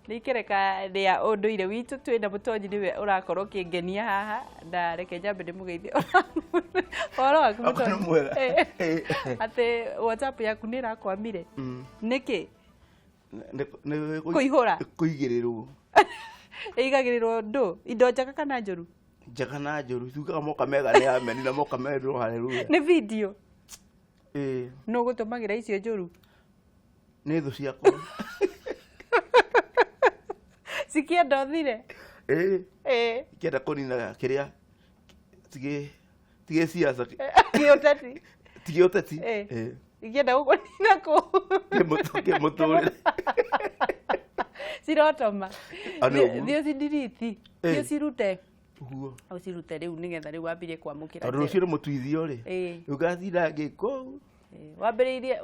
Nĩ ikereka rĩa ũndũire witũ, twĩna mũtonyi nĩwe ũrakorwo ũkĩngenia haha, na reke nyambe ndĩmũgeithie. Ũhoro waku? Wakwa nĩ Mũtonyi? Mwega. Atĩ WhatsApp yaku nĩ ĩrakwamire nĩkĩ? Nĩ Kũihũra. Kũigĩrĩrwo. Ĩigagĩrĩrwo ndũ, indo njega kana njũru? Njega na njũru, tugaga moka mega nĩ ameni na moka merũ, haleluya. Nĩ video. Ĩĩ. Nũ gũtũmagĩra icio njũru? Nĩ thũ ciakwa. Cikĩenda ũthire. Ĩĩ. Ĩĩ. Ikĩenda kũnina kĩrĩa tigĩ siasa. Gĩũteti. Tigĩ ũteti. Ĩĩ. Ĩĩ. Ikĩenda gũkũnina kũ? Kĩmũtũrĩre. Cirotoma. Ah, nĩ ũguo. Thiĩ ũcidiriti. Ĩĩ. Thiĩ ũcirute. Ũguo. Ũcirute rĩu nĩgetha rĩu wambĩrĩrie kwamũkĩra. Tondũ rũciũ nĩ mũtuithio rĩ. Ĩĩ. Rĩu ngatinda ngĩkũu. Ĩĩ.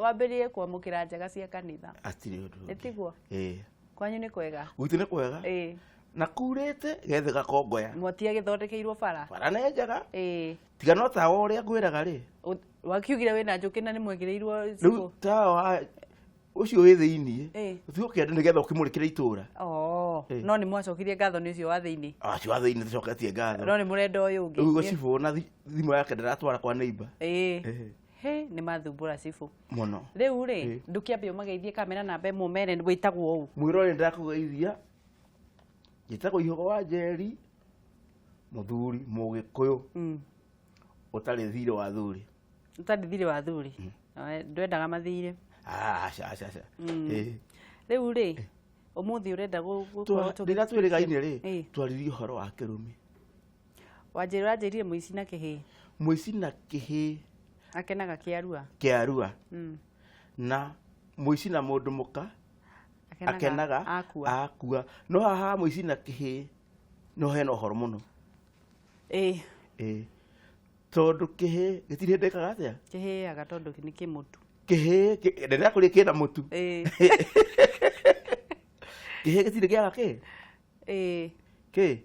Wambĩrĩrie kwamũkĩra njega cia kanitha. Hatirĩ ũndũ ũngĩ. Ĩtiguo? Ĩĩ. Kwanyu nĩ kwega? Gwitũ nĩ kwega. Ĩĩ. Na kurĩte gethe gakongoya. Mwati agĩthondekeirwo bara. Bara nĩ njega. Ĩĩ. Tiga no tawa ũrĩa ngwĩraga rĩ. Wakiugire wĩna njũkĩ na nĩ mwekĩrĩirwo Rĩu cibũ. tawa ũcio wĩ thĩiniĩ Ĩĩ. ũtigũkĩenda nĩgetha ũkĩmũrĩkĩre itũra. Oh, Ĩĩ. no nĩ mwacokirie ngatho nĩ ũcio wa thĩinĩ. Acio wa thĩiniĩ tũcoketie ngatho. No nĩ mũrenda ũyũ ũngĩ. Rĩu gũcibũ na thimũ yake ndĩratwara kwa neighbor. Ĩĩ. Ĩĩ. He, nĩ mathumbũra cibũ. Mũno. Rĩu rĩ, Ĩĩ. ndũkĩambe ũmageithie kamera namba ĩmwe ũmere wĩtagwo ũũ. Mwĩrore, ndakũgeithia, njĩtagwo Ihogo wa Njeri, mũthuri mũgĩkũyũ ũtarĩ thirĩ wa thuri. Ũtarĩ thirĩ wa thuri. Ndwendaga mathirĩ. Ah, aca aca aca. Ĩĩ. Rĩu rĩ, ũmũthĩ ũrenda gũkorwo Rĩrĩa twĩrĩgaine rĩ, Ĩĩ. twaririe ũhoro wa kĩrumi. Wanjĩra ũranjĩrire mũici na kĩhĩĩ. Mũici na kĩhĩĩ. Akenaga kĩarua. Kĩarua. Na mũici na mũndũ mũka akenaga akua. Akua. No haha mũici na kĩhĩĩ no hena ũhoro mũno. Ĩĩ. Ĩĩ, tondũ kĩhĩĩ gĩtirĩ hĩndĩ ĩkaga atĩa? Kĩhĩaga tondũ nĩ kĩmũtu. Kĩhĩĩ ndĩrakũria kĩna mũtu. Ĩĩ. Kĩhĩĩ gĩtirĩ kĩaga kĩ? Ĩĩ. Kĩ?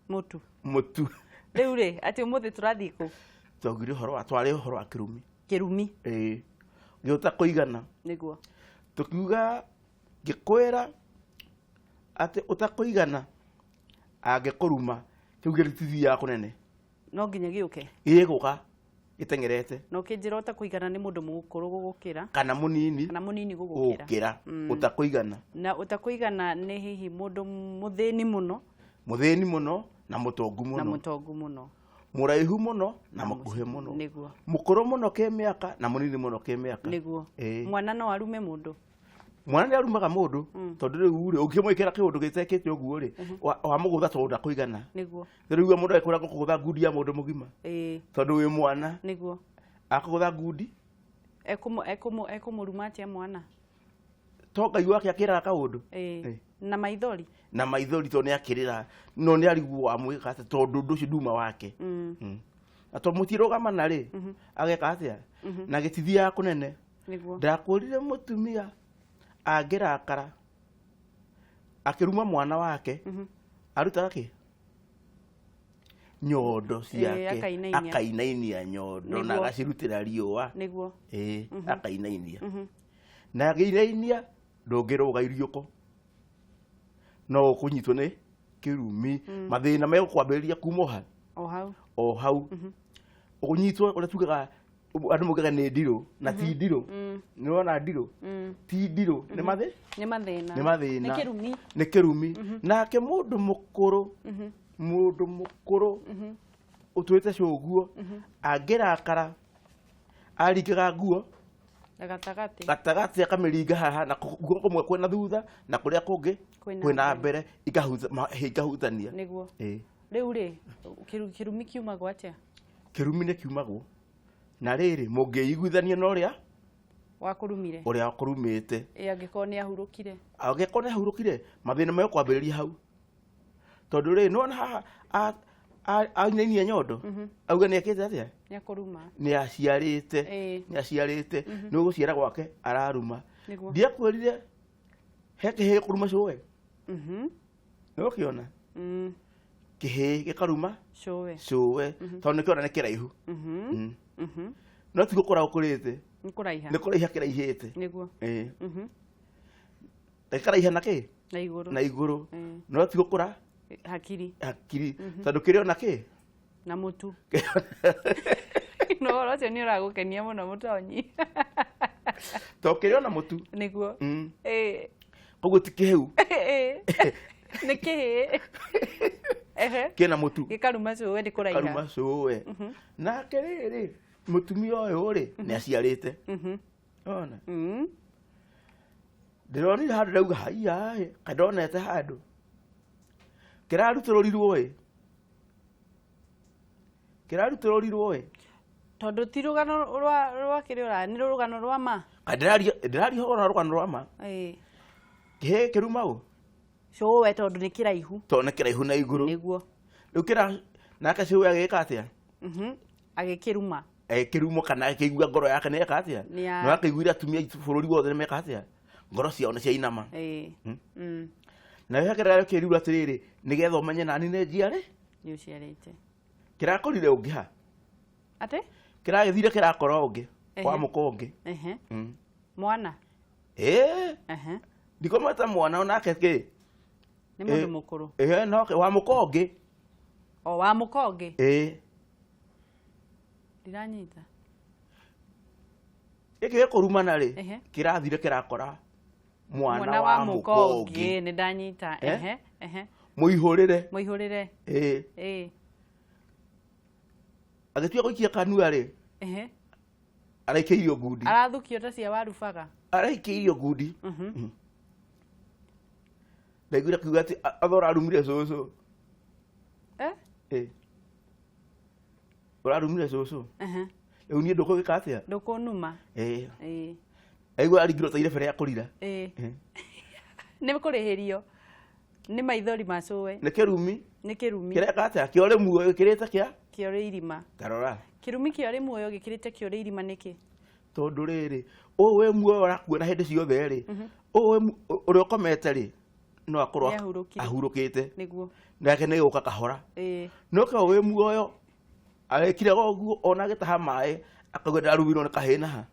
Mũtu. Mũtu. Rĩu rĩ, atĩ ũmũthĩ tũrathiĩ kũ? Twaugire ũhoro wa twarĩ ũhoro wa kĩrumi. Kĩrumi. Ĩĩ, gĩũta kũigana. Nĩguo. Tũkiuga, ngĩkwĩra atĩ ũtakũigana angĩkũruma, kĩu gĩtithiaga kũnene. No nginya gĩũke. Gĩgũka gĩteng'erete. Na ũkĩnjĩra ũtakũigana nĩ mũndũ mũkũrũ gũgũkĩra. Kana mũnini. Kana mũnini gũgũkĩra. Gũkĩra. Ũtakũigana. Na ũtakũigana nĩ hihi mũndũ mũthĩni mũno. Mũthĩni mũno na mũtongu mũno. Na mũtongu mũno. Mũraihu mũno na mũkuhĩ mũno. Nĩguo. Mũkũrũ mũno kĩmĩaka na mũnini mũno kĩmĩaka. Nĩguo. Ĩĩ. Mwana no arume mũndũ? Mwana nĩ arumaga mũndũ, tondũ rĩu rĩ, ũngĩmwĩkĩra kĩũndũ gĩtekĩte ũguo rĩ, wamũgũtha tondũ ndakũigana. Nĩguo. Rĩu mũndũ agĩkwĩra ngũkũgũtha ngundi ya mũndũ mũgima. Ĩĩ. Tondũ wĩ mwana. Nĩguo. Akũgũtha ngundi. Ekũmũruma atĩa mwana? To Ngai wake akĩraga kaũndũ. Ĩĩ. Ĩĩ. Na maithori. Na maithori, tondũ nĩ akĩrĩra, no nĩ ariguo wamwĩka atĩa, tondũ ũndũ ũcio nduma wake. Na tondũ mũtirũgamana rĩ, ageka atĩa? Na gĩtithiaga kũnene. Nĩguo. Ndakwĩrire mũtumia angĩrakara akĩruma mwana wake, arutaga kĩ? Nyondo ciake. Akainainia. Akainainia nyondo na Nĩguo. agacirutĩra riũa. Nĩguo. Ĩĩ, akainainia. Na agĩinainia ndũngĩrũga iriũko, no ũkũnyitwo nĩ kĩrumi, mathĩna megũkwambĩrĩria kuma o hau. O hau. O hau ũkũnyitwo ũrĩa tugaga andũ maugaga nĩ ndirũ, na ti ndirũ. Nĩ wona ndirũ ti ndirũ, nĩ mathĩ Nĩ mathĩna. Nĩ mathĩna. Nĩ kĩrumi. Nĩ kĩrumi. Nake mũndũ mũkũrũ, mũndũ mũkũrũ ũtuĩte cũguo, angĩrakara aringaga nguo Gatagatĩ. Gatagatĩ, akamĩringa haha na guoko kũmwe kwĩna thutha na kũrĩa kũngĩ Kwĩna kwĩna mbere, ikahutania. Nĩguo. Ĩĩ. Rĩu rĩ, kĩrumi kiumagwo atĩa? Kĩrumi nĩ kiumagwo na rĩrĩ mũngĩiguithania na ũrĩa Wakũrumire. Ũrĩa wakũrumĩte. Ĩ angĩkorwo nĩ ahurũkire? Angĩkorwo nĩ ahurũkire, mathĩna mekwambĩrĩria hau, tondũ rĩ, nĩwona haha ainainia nyondo, auga nĩ ekĩte atĩa? Nĩ akũruma. Nĩ aciarĩte. Ĩĩ. Nĩ aciarĩte, nĩ gũciara gwake araruma. Nĩguo. Ndiakwĩrire he kĩhĩĩ kũruma cũwe? Nĩ ũkĩona kĩhĩĩ gĩkaruma Cũwe. Cũwe, tondũ nĩkĩona nĩ kĩraihu. No ti gũkũra gũkũrĩte. Nĩ kũraiha. Nĩ kũraiha kĩraihĩte. Nĩguo. Ĩĩ. Gĩkaraiha na kĩ? Na igũrũ. Na igũrũ. No ti gũkũra hakiri. Hakiri, tondũ kĩrĩ ona kĩ na mũtu. No ũhoro ũcio nĩ ũragũkenia mũno, mũtonyi. To kĩrĩ ona mũtu. Nĩguo. Koguo ti kĩhĩu. Nĩ kĩhĩ. Ehe. Kĩna mũtu. Gĩkaruma cũwe nĩ kũraiha. Karuma cũwe. Nake rĩrĩ, mũtumia ũyũ rĩ, nĩ aciarĩte. Ona ndĩronire handũ ndauga haiya ĩ, kaĩ ndonete handũ kĩrarutũrũrirwo ĩ, kĩrarutũrũrirwo ĩ. Tondũ ti rũgano rwa kĩrĩa ũra nĩ rũgano rwa ma. Kaĩ ndĩraria ũhoro wa rũgano rwa ma. Kĩhĩ kĩruma ũ? Cũwe, tondũ nĩ kĩraihu. Tondũ nĩ kĩraihu na igũrũ. Nĩguo. Rĩu kĩra nake cũwe agĩka atĩa? Agĩkĩruma. Kĩrumo kana akĩigua ngoro yake nĩ eka atĩa? No akĩiguire atumia aitũ bũrũri wothe nĩ meka atĩa, ngoro ciao nĩ ciainama. Nayo kĩrĩa kĩrirwo atĩrĩrĩ, nĩgetha ũmenye nani nĩ njiarĩ. Nĩ ũciarĩte. Kĩrakorire ũngĩ ha? Atĩ? Kĩragĩthire kĩrakora ũngĩ wa mũka ũngĩ. Mwana. Ĩĩ. Ndikomete mwana onake kĩ. Nĩ mũndũ mũkũrũ. Ĩĩ, no wa mũka ũngĩ. O wa mũka ũngĩ. Ĩĩ. Ndiranyita. Gĩkĩ gĩkũrumana rĩ, kĩrathire kĩrakora mwana wa mũka ũngĩ. Nĩ ndanyita. Eh? Ehe ehe. Mũihũrĩre. Mũihũrĩre. Ĩĩ. Agĩtua gũikia kanua rĩ, araikĩirio ngundi. Arathukio ta cia warubaga. Araikĩirio ngundi. Ndaiguire akiuga atĩ atha ũrarumire cũcũ. Eh? Ĩ. Ũrarumire cũcũ. Rĩu niĩ ndũkũgĩka atĩa? Ndũkũnuma. Ĩĩ. Ĩĩ. Aigua aringirwo ta irebe rĩa kũrira. Ĩĩ. Nĩ kũrĩhĩrio. Nĩ maithori ma cũwe. Nĩ kĩrumi. Nĩ kĩrumi. Kĩreka atĩa? Kĩorĩ muoyo gĩkĩrĩte kĩa? Kĩorĩ irima. Tarora. Kĩrumi kĩorĩ muoyo gĩkĩrĩte kĩorĩ irima nĩkĩ? Tondũ rĩrĩ, ũyũ wĩ muoyo ũrakuona hĩndĩ ciothe rĩ, ũyũ ũrĩa ũkomete rĩ, no akorwo Nĩahurũkire. ahurũkĩte. Nĩguo. Nake nĩ gũka kahora. No korwo wĩ muoyo, agĩkire ũguo ona agĩtaha maĩ, akauga ndarumirwo nĩ kahĩĩ naha.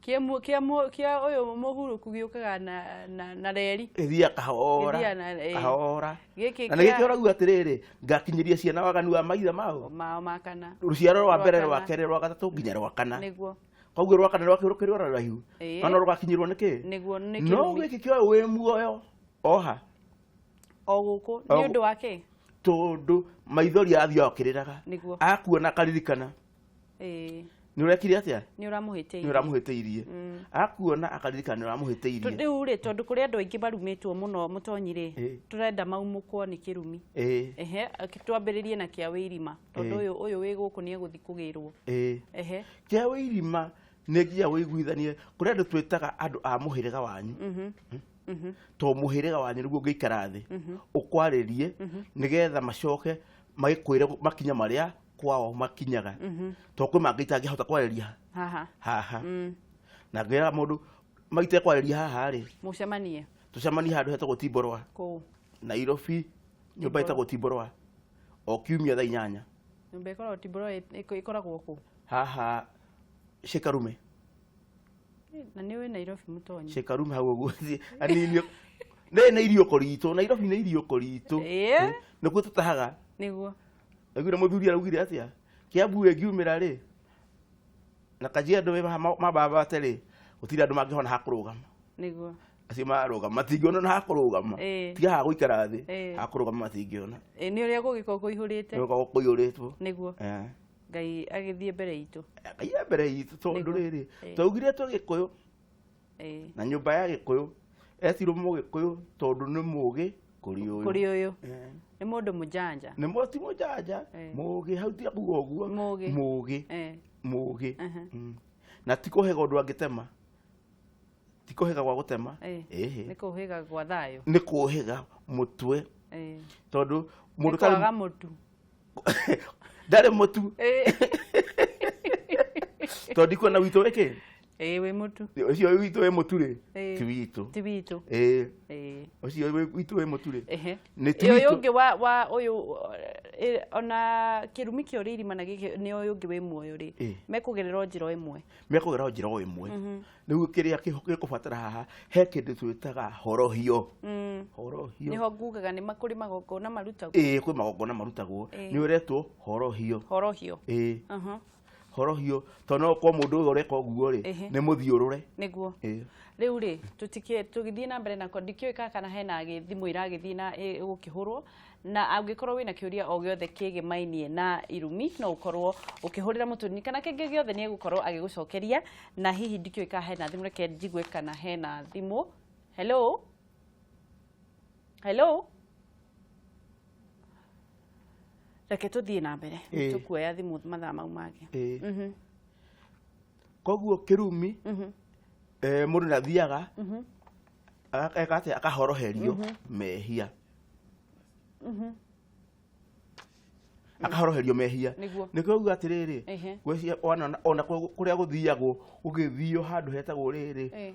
Kĩa kĩa ũyũ mũhurũku gĩũkaga na reri. Ĩthiaga kahora. Ĩthiaga na Kahora. Gĩkĩ Na nĩgĩkĩo ũrauga atĩrĩrĩ, ngakinyĩria ciana waganu wa maithe mao. Mao ma kana. Rũciaro rwa mbere, Rwa rwa kana. kerĩ, rwa gatatũ nginya rwa kana. Nĩguo. Koguo rwa kana rwakĩrĩ rũkĩrĩ o rũraihu. No rũgakinyĩrwo nĩ kĩ? Nĩguo, nĩ No kĩrumi. gĩkĩ kĩoĩ wĩ muoyo oha. O gũkũ. O Nĩ ũndũ wa kĩ? Tondũ maithori athiaga akĩrĩraga. Nĩguo. Akuona akaririkana. Nĩ ũrekire atĩa? Nĩ ũramũhĩtĩirie. Nĩ ũramũhĩtĩirie. Akuona akaririkana nĩ ũramũhĩtĩirie. Rĩu rĩ, tondũ kũrĩ andũ aingĩ marumĩtwo mũno mũtonyi rĩ, tũrenda maumũkwo nĩ kĩrumi. Ehe, twambĩrĩrie na kĩa wĩirima, tondũ ũyũ wĩ gũkũ nĩ egũthiĩ kũgĩrwo. Ehe. Kĩa wĩirima nĩ nginya wĩiguithanie kũrĩ andũ twĩtaga andũ a mũhĩrĩga wanyu. To mũhĩrĩga wanyu nĩguo ũngĩikara thĩ ũkwarĩrie nĩgetha macoke magĩkwĩre makinya marĩa kwao makinyaga, to kwĩ mangĩ itangĩhota kwarĩria haha. Haha. Na ngĩra mũndũ maite kwarĩria haha rĩ, Mũcemanie. Tũcemanie handũ hetagwo Timborwa. Kũu? Nairobi, nyũmba ĩtagwo Timborwa, o kiumia thaa 8. Nyũmba ĩkoragwo Timborwa ĩkoragwo kũ? Haha Shekarume. Na nĩ wĩ Nairobi, mũtonyi? Shekarume hau ũguo anini nĩ iriũko ritũ. Nairobi nĩ iriũko ritũ. Nĩkuo tũtahaga. Nĩguo. Aiguire mũthuri araugire atĩa, Kiambu ĩngiumĩra rĩ na Kajiado mambambate rĩ, gũtirĩ andũ mangĩhona ha kũrũgama. Nĩguo. Acio marũgama matingĩona na ha kũrũgama. Tiga ha gũikara thĩ, ha kũrũgama matingĩona. Ĩĩ, nĩ ũrĩa gũgĩkorwo kũihũrĩte. Nĩ kũiyũrĩtwo. Nĩguo. Ngai agĩthiĩ mbere itũ. Ngai e mbere itũ tondũ Nĩguo. rĩrĩ, twaugire twĩ Gĩkũyũ na nyũmba ya Gĩkũyũ etirwo Mũgĩkũyũ tondũ nĩ mũgĩ kũrĩ ũyũ. Kũrĩ ũyũ. Nĩ mũndũ mũjanja. Nĩ ti mũjanja, mũgĩ hau tiga kuga ũguo. Mũgĩ. Mũgĩ. Mũgĩ. Na ti kũhĩga ũndũ angĩtema, ti kũhĩga gwa gũtema. Ĩhĩ. Nĩ kũhĩga gwa thayũ. Nĩ kũhĩga mũtwe tondũ Nĩ mũndũ kwaga mũtu. Ndarĩ mũtu. Tondũ ndikuona witũ wĩkĩ. Ĩĩ, wĩ mũtu. Ũcio witũ wĩ mũtu rĩ, ti witũ. Ti witũ. Ĩĩ. Ũcio witũ wĩ mũtu rĩ, nĩ ti Ũyũ witũ. ũngĩ wa ũyũ ona kĩrumi kĩa ũrĩ irima na gĩkĩ nĩ ũyũ ũngĩ wĩ muoyo rĩ, mekũgerera o njĩra o ĩmwe. Mekũgera o njĩra o ĩmwe. Rĩu kĩrĩa gĩkũbatara haha, he kĩndũ twĩtaga horohio. Horohio. Nĩho ngugaga nĩ kũrĩ magongona marutagwo. Ĩĩ, kwĩ magongona marutagwo. Nĩ ũretwo horohio. Horohio. Ĩĩ. Horohio, tondũ no ũkorwo mũndũ ũyũ ũreka ũguo rĩ, nĩ mũthiũrũre. Nĩguo. Ĩĩ. Rĩu rĩ, tũtikĩ tũgĩthiĩ na mbere na ndikĩũĩ kana hena thimũ iragĩthiĩ na ĩgũkĩhũrwo, na angĩkorwo wĩna kĩũria o gĩothe kĩgĩmainie na irumi no ũkorwo ũkĩhũrĩra mũtũni kana kĩngĩ gĩothe nĩ egũkorwo agĩgũcokeria. Na hihi ndikĩũĩ kana hena thimũ, reke njigue kana hena thimũ. Hello, hello, reke tũthiĩ na mbere, tũkuoya thimũ mathaa mau mangĩ. Ĩĩ. Koguo kĩrumi, mũndũ nĩ athiaga eka atĩa, akahoroherio mehia. Akahoroherio mehia. Nĩguo. Nĩkĩo uga atĩrĩrĩ, ngwĩciria ona kũrĩa gũthiagwo gũgĩthio handũ hetagwo rĩrĩ,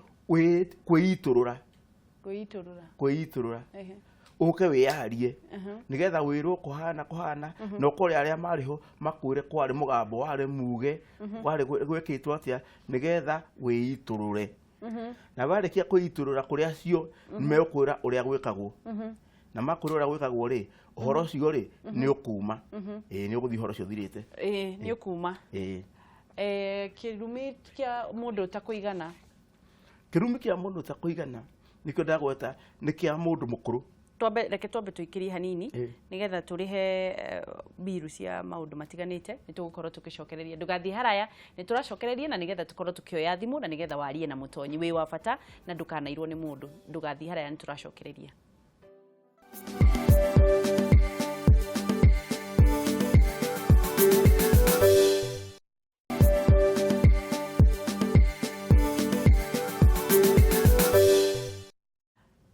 kwĩitũrũra. Kwĩitũrũra. Kwĩitũrũra. Ũke wĩyarie nĩgetha wĩrwo kũhana kũhana, na ũkore arĩa marĩ ho makwĩre kwarĩ mũgambo warĩ muge, kwarĩ gwĩkĩtwo atĩa, nĩgetha wĩitũrũre. Na warĩkia kwĩitũrũra kũrĩ acio, nĩmegũkwĩra ũrĩa gwĩkagwo. Na makwĩra ũrĩa gwĩkagwo rĩ, ũhoro ũcio rĩ nĩ ũkuma. Ĩĩ, nĩ ũgũthiĩ ũhoro ũcio ũthirĩte. Ĩĩ, nĩ ũkuma. Ĩĩ. Kĩrumi kĩa mũndũ ũtakũigana. Kĩrumi kĩa mũndũ ũtakũigana nĩkĩo ndagweta, nĩ kĩa mũndũ mũkũrũ. Twambe, reke twambe tũikĩrie hanini nĩgetha tũrĩhe mbiru cia maũndũ matiganĩte. Nĩ tũgũkorwo tũgĩcokereria, ndũgathiĩ haraya, nĩ tũracokereria na nĩgetha tũkorwo tũkĩoya thimũ na nĩgetha warie na mũtonyi wĩ wa bata na ndũkanairwo nĩ mũndũ. Ndũgathiĩ haraya, nĩ tũracokereria.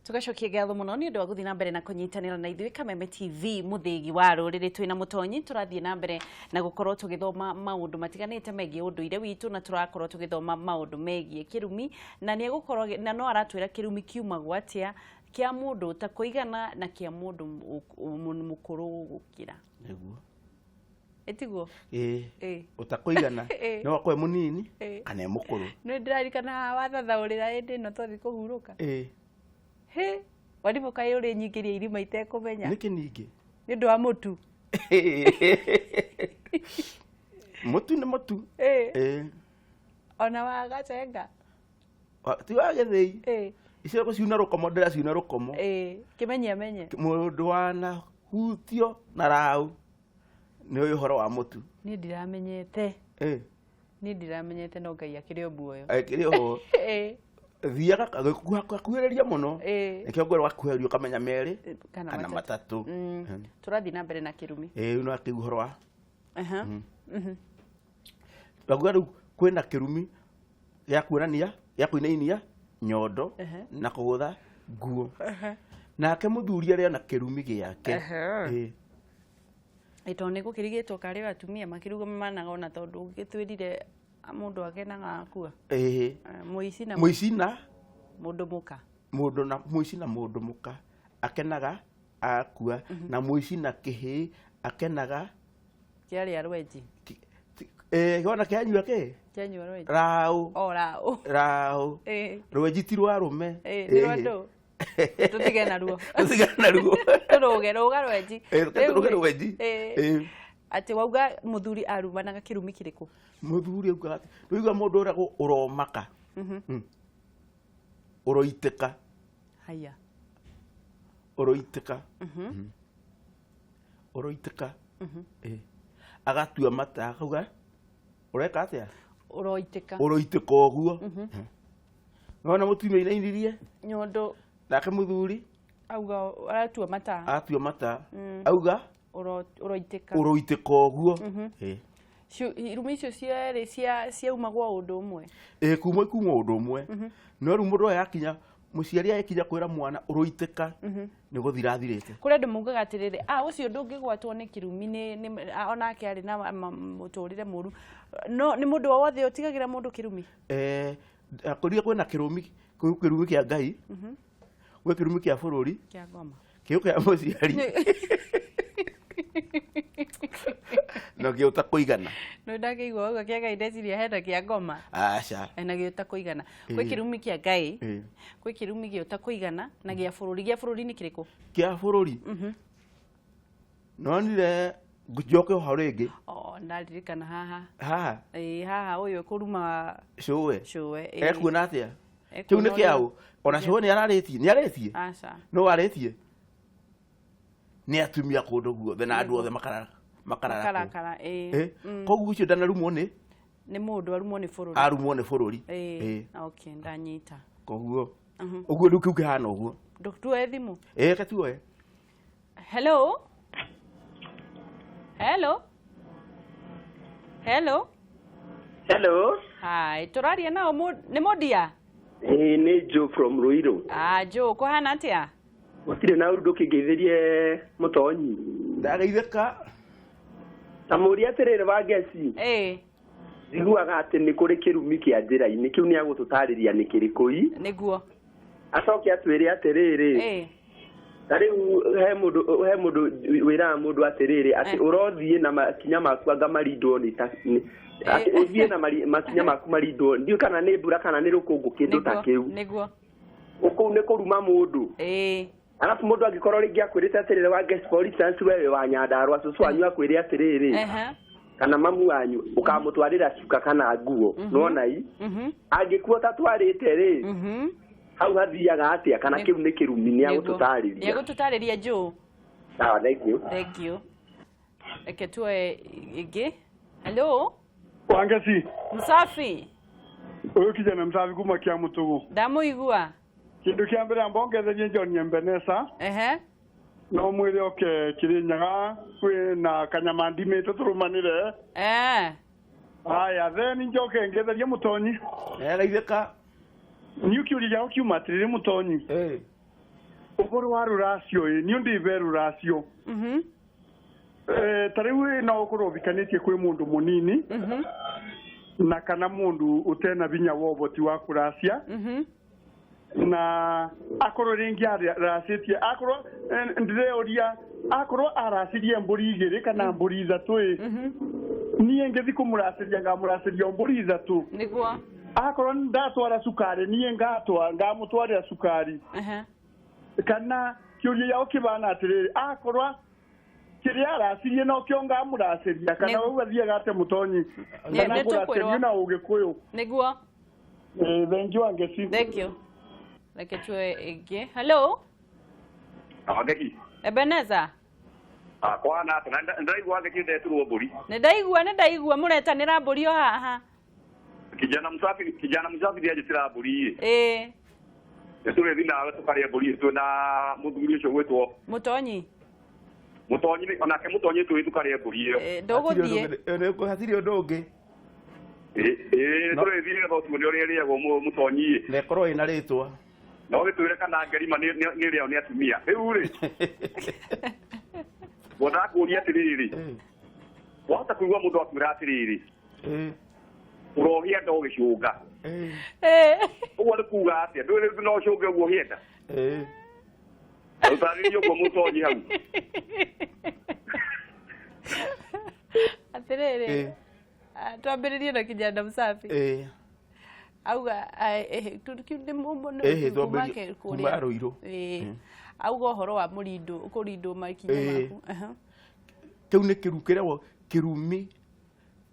Tugacokia ngatho mũno nĩ ũndũ wa gũthiĩ na mbere na kũnyitanĩra na ithuĩ Kameme TV mũthĩgi wa rũrĩrĩ. Twĩna mũtonyi, tũrathiĩ na mbere na gũkorwo tũgĩthoma maũndũ matiganĩte megiĩ ũndũire witũ, na tũrakorwo tũgĩthoma maũndũ megiĩ kĩrumi, na nĩ egũkorwo na no aratwĩra kĩrumi kiumagwo atĩa, kĩa mũndũ ũtakũigana na kĩa mũndũ mũkũrũ gũkĩra. Nĩguo. Ĩtiguo? Ĩĩ. Ĩĩ. Ũtakũigana. Ĩĩ. No akorwo e mũnini Ĩĩ. kana e mũkũrũ. Nĩ ndĩraririkana wathathaũrĩra hĩndĩ ĩno twathiĩ kũhurũka. Ĩĩ. Hĩ, warimũ kaĩ ũrĩ nyingĩria irima itekũmenya. Nĩkĩ ningĩ? Nĩ ũndũ wa mũtu. Mũtu nĩ mũtu. Ĩĩ. Ĩĩ. Ona wa gacenga. Ti wa gĩthĩi. Ĩĩ. Icio gũciuna rũkomo, ndĩraciuna rũkomo. Ĩĩ, kĩmenye amenye. Mũndũ wanahutio na rau nĩ ũyũ ũhoro wa mũtu. Niĩ ndiramenyete. Ĩĩ. Niĩ ndiramenyete, no Ngai akĩrĩ o muoyo. Akĩrĩ o. Ĩĩ. Thiaga gakuhĩrĩria mũno. Ĩĩ. Nĩkĩo ngwĩra wakuhĩrĩria ũkamenya merĩ Kana kana matatũ. matatũ. Tũrathiĩ na mbere na kĩrumi. Ĩĩ, no akĩigua ũhoro wa. Aha. Ndakuga rĩu kwĩna kĩrumi gĩa kuonania, gĩa kũinainia nyondo na kũgũtha nguo. Nake mũthuri arĩ na kĩrumi gĩake. Ĩĩ. Ĩ, tondũ nĩ gũkĩrigĩtwo karĩ atumia makĩrũgamanaga ona tondũ ũgĩtwĩrire mũndũ akenaga akua. Ĩĩ. Mũici na Mũici na mũndũ mũka. Mũndũ na mũici na mũndũ mũka akenaga akua, na mũici na kĩhĩĩ akenaga kĩarĩa rwenji. Wona kĩanyua kĩ? Kĩanyua rwenji. Raũ. O raũ. Raũ. Ĩĩ. Rwenji ti rwa rũme. Ĩĩ, nĩ rwa ndũ. Tũtige naruo. Tũtige naruo. Tũrũge, rũga rwenji. Ĩĩ, tũrũge rwenji. Ĩĩ. Ĩĩ. Atĩ wauga mũthuri arumanaga kĩrumi kĩrĩkũ? Mũthuri augaga atĩ, rĩu mũndũ ũragwo ũromaka. Ũroitĩka. Haya. Ũroitĩka. Ũroitĩka. Ĩĩ. Agatua mata akauga ũreka atĩa? Ũroitĩka. Ũroitĩka ũguo. Nĩwona mũtumia ainainirie? Nyondo. Nake mũthuri? Auga aratua mata. Atua mata. Auga? Ũroitĩka. Ũroitĩka ũguo. Ĩĩ. Irumi icio cierĩ ciaumagwo ũndũ ũmwe. Ĩĩ, kuma ũndũ ũmwe. No rĩu mũndũ ũyũ akinya, mũciari agĩkinya kwĩra mwana ũroitĩka, nĩ gũthira athirĩte. Kũrĩ andũ maugaga atĩrĩrĩ, ũcio ndũngĩgwatwo nĩ kĩrumi, onake arĩ na mũtũrĩre mũru. No nĩ mũndũ o wothe ũtigagĩra mũndũ kĩrumi? Kũrĩa kwĩna kĩrumi, kwĩ kĩrumi kĩa Ngai, gwĩ kĩrumi kĩa bũrũri, Kĩa ngoma. kĩu kĩa mũciari. Na gĩũta kũigana. Nĩ ndakĩigua ũguo kĩa Ngai, ndeciria hena kĩa ngoma. Aca. Na gĩũta kũigana. Gwĩ kĩrumi kĩa Ngai, gwĩ kĩrumi gĩũta kũigana na gĩa bũrũri. Gĩa bũrũri nĩ kĩrĩkũ? Kĩa bũrũri nonire njoke ho rĩngĩ. O ndaririkana haha. Haha. Ĩĩ, haha ũyũ kũruma cũwe. Cũwe, ĩĩ. Ekuona atĩa? Kĩu Ekuona nĩ kĩaũ? Ona cũwe nĩ ararĩtie, nĩ arĩtie? Aca. No arĩtie nĩ atumia kũndũ guothe na andũ othe makarara makarara. Makarakara, ĩĩ. Koguo ũcio ndanarumwo nĩ Nĩ mũndũ, arumwo nĩ bũrũri. Arumwo nĩ bũrũri. Ĩĩ. Okay, ndanyita. Koguo ũguo rĩu kĩu kĩhana ũguo. Tuoe thimũ. Ĩĩ, gatuoe. Hello, hello, hello. Hello. Hi, tũraria nao nĩ mũndia? Ĩĩ, nĩ Joe from Ruiru. Ah, Joe, kũhana atĩa? Gũtirĩ na ũndũ kĩngeithĩrie mũtonyi. Ndageithĩka. Ta mũũria atĩrĩrĩ, wa ngeci. Ĩĩ. Njiguaga atĩ nĩ kũrĩ kĩrumi kĩa njĩra-inĩ, kĩu nĩ agũtũtarĩria nĩ kĩrĩkũ i. Nĩguo. Acoke atwĩre atĩrĩrĩ, ta rĩu he mũndũ wĩraga mũndũ atĩrĩrĩ atĩ ũrothiĩ na makinya maku anga marindwo nĩ ta atĩ ũthiĩ na makinya maku marindwo, ndiũĩ kana nĩ mbura kana nĩ rũkũngũ, kĩndũ ta kĩu. Kũu nĩ kũruma mũndũ. Arabu mũndũ angĩkorwo rĩngĩ akwĩrĩte atĩrĩrĩ, wa guest, for instance, we wĩ wa Nyandarũa, cũcũ wanyu akwĩre atĩrĩrĩ kana mamu wanyu, ũkamũtwarĩra cuka kana nguo, nĩwona i angĩkuo tatwarĩte rĩ, hau hathiaga atĩa? Kana kĩu nĩ kĩrumi? Nĩ agũtũtarĩria. Nĩ agũtũtarĩria, Joe. Sawa, thank you. Thank you. Reke tuoe ĩngĩ. Hello. Wangeci. Msafi. Ũyũ kijana msafi kuma kia Mũtũgũ. Ndamũigua. Kĩndũ kĩa mbere amba ongetherie John Mbenesa. No mwĩre oke Kĩrĩnyaga, kwĩna kanyama ndimĩte tũrũmanĩre. Haya, then njoke ngetherie mũtonyi. Geithĩka. Niĩ kĩũria gĩakwa kiuma atĩrĩrĩ, mũtonyi, ũhoro wa rũracio ĩ, niĩ ndĩbe rũracio. Ta rĩu ĩ, no ũkorwo ũvikanĩtie kwĩ mũndũ mũnini na kana mũndũ ũtena vinya wa ũhoti wa kũracia, na akorwo rĩngĩ aracĩtie, akorwo ndĩreũria, akorwo aracirie mbũri 2 kana mbũri 3 ĩ, niĩ ngĩthi kũmũracĩria ngamũracĩria o mbũri 3? Akorwo ndatwara cukari, niĩ ngamũtwarĩra cukari? Kana kĩũria gĩao kĩbana atĩrĩrĩ, akorwo kĩrĩa aracirie nokĩo ngamũracĩria, kana ũguo athiaga atĩa, mũtonyi? Kana Nĩ tũkwĩrwo. kũracĩrio na Ũgĩkũyũ. Thank you, Angeci. Thank you. Reke tuoe ĩngĩ. Hello. Wangeci. Ebeneza. Kwana atĩa? Na ndĩraigua Wangeci ndetirwo mbũri. Nĩ ndaigua, nĩ ndaigua mũretanĩra mbũri o haha. Kijana msafi, kijana msafi nĩanjĩtĩra mbũri ĩ. Nĩ tũrĩthi nawe tũkarĩa mbũri twĩ na mũthuri ũcio gwĩtwo Mũtonyi. Mũtonyi onake mũtonyi tũrĩ tũkarĩa mbũri ĩyo. Ndũgũthiĩ. Hatirĩ ũndũ ũngĩ. Ĩ, tũrĩthi nĩgetha ũtuone ũrĩa ĩrĩagwo, mũtonyi ĩ. Na ĩkorwo ĩna rĩtwa. No gĩtwĩre kana ngerima nĩ ĩrĩagwo nĩ atumia. Rĩu rĩ, ngwendaga kũũria atĩrĩrĩ, wahota kũigua mũndũ akwĩra atĩrĩrĩ, ũrohĩa nda ũgĩcũnga. Ũguo nĩ kuga atĩa? Ndũĩ rĩu no ũcũnge ũguo ũhĩenda? Ũtarĩrie ũguo, mũtonyi, hau. Atĩrĩrĩ, twambĩrĩrie na kijana msafi. Auga nĩ Twambĩrĩrie kuma kuma Ruiru. Auga ũhoro wa mũrindũ, kũrindwo makinya maku. Kĩu nĩ kĩru kĩragwo kĩrumi.